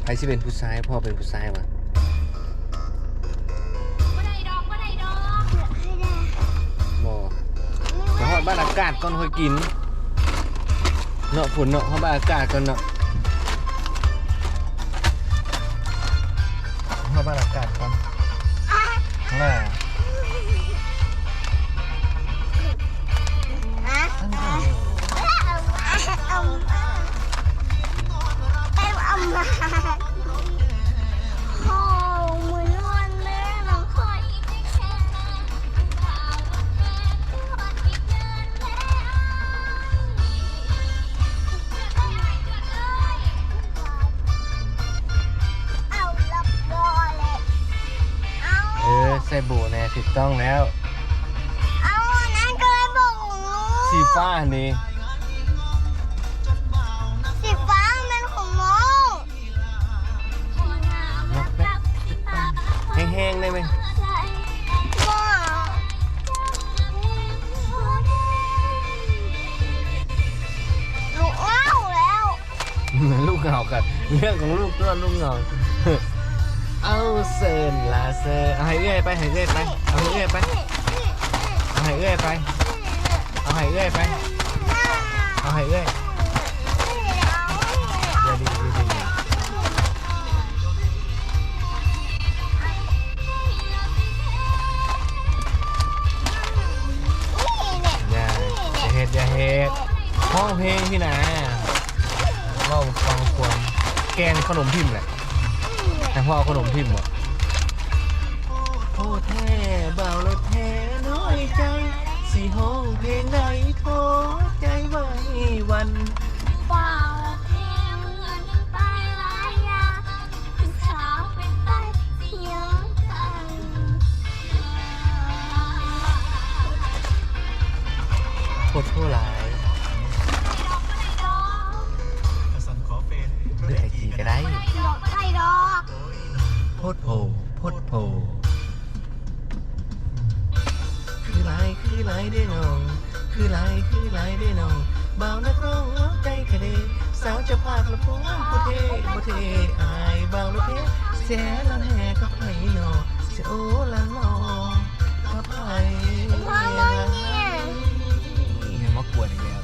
ໃຜຊິເປັນຜູ້ຊາຍ? ພໍ່ເປັນຜູ້ຊາຍຫວາ? ບໍ່ໄດ້ດອກ ບໍ່ໄດ້ດອກ. ບໍ່. ໄປຮອດບ້ານອາກາດກ່ອນຄ່ອຍກິນເນາະ ພຸ້ນເນາະ. ຮອດບ້ານອາກາດກ່ອນເນາະ. ຮອດບ້ານອາກາດກ່ອນ. ເອີ ໃສ່ໂບແນ່ ຖືກຕ້ອງແລ້ວ. ເອົາ ອັນນັ້ນກໍໄດ້ໂບ ສີຟ້າຫັ້ນເດ. ສີຟ້າແມ່ນຂອງນ້ອງ. ແຮງໆ ໄດ້ໄໝ? ບໍ່. ລູກເຫງົາແລ້ວ. ລູກເຫງົາກັນ ເລື່ອງຂອງລູກຕົວະ ລູກເຫງົາ. ເອົາເຊີນລາເຊີນ ເອົາໃຫ້ເອື້ອຍໄປ ໃຫ້ເອື້ອຍໄປ ເອົາໃຫ້ເອື້ອຍໄປ ເອົາໃຫ້ເອື້ອຍໄປ ເອົາໃຫ້ເອື້ອຍໄປ ເອົາໃຫ້ເອື້ອຍ. ຢ່າເຮັດ ຢ່າເຮັດ ຮ້ອງເພງພີ້ນາ. ເວົ້າຟັງຄວາມ ແກ່ງຂະໜົມຖິ້ມແຫຼະ. ໃຫ້ພໍ່ເອົາຂະໜົມຖິ້ມບໍ? ໂທແທ້ບ່າວລົດແຫ່ນ້ອຍໃຈ ຊິຮ້ອງເພງໃດໂທໃຈໄວວັນ. ໂພດໂພຫຼາຍ ເລືອກໄອຈີກໍໄດ້. ໂພດໂພ ໂພດໂພ. ຄືຫຼາຍ ຄືຫຼາຍເດ້ນ້ອງ ຄືຫຼາຍ ຄືຫຼາຍເດ້ນ້ອງ ບ່າວນັກຮ້ອງເອົາໃຈຂະເດ ສາວເຈົ້າພາກລະພວງຜູ້ເທ່ ບໍ່ເທ່ອາຍບ່າວລະເພ ແຊລະແຫ່ກັບໃຜນໍ ຊິໂອລະລໍກັບໃຜ. ມາກວນອີກແລ້ວ.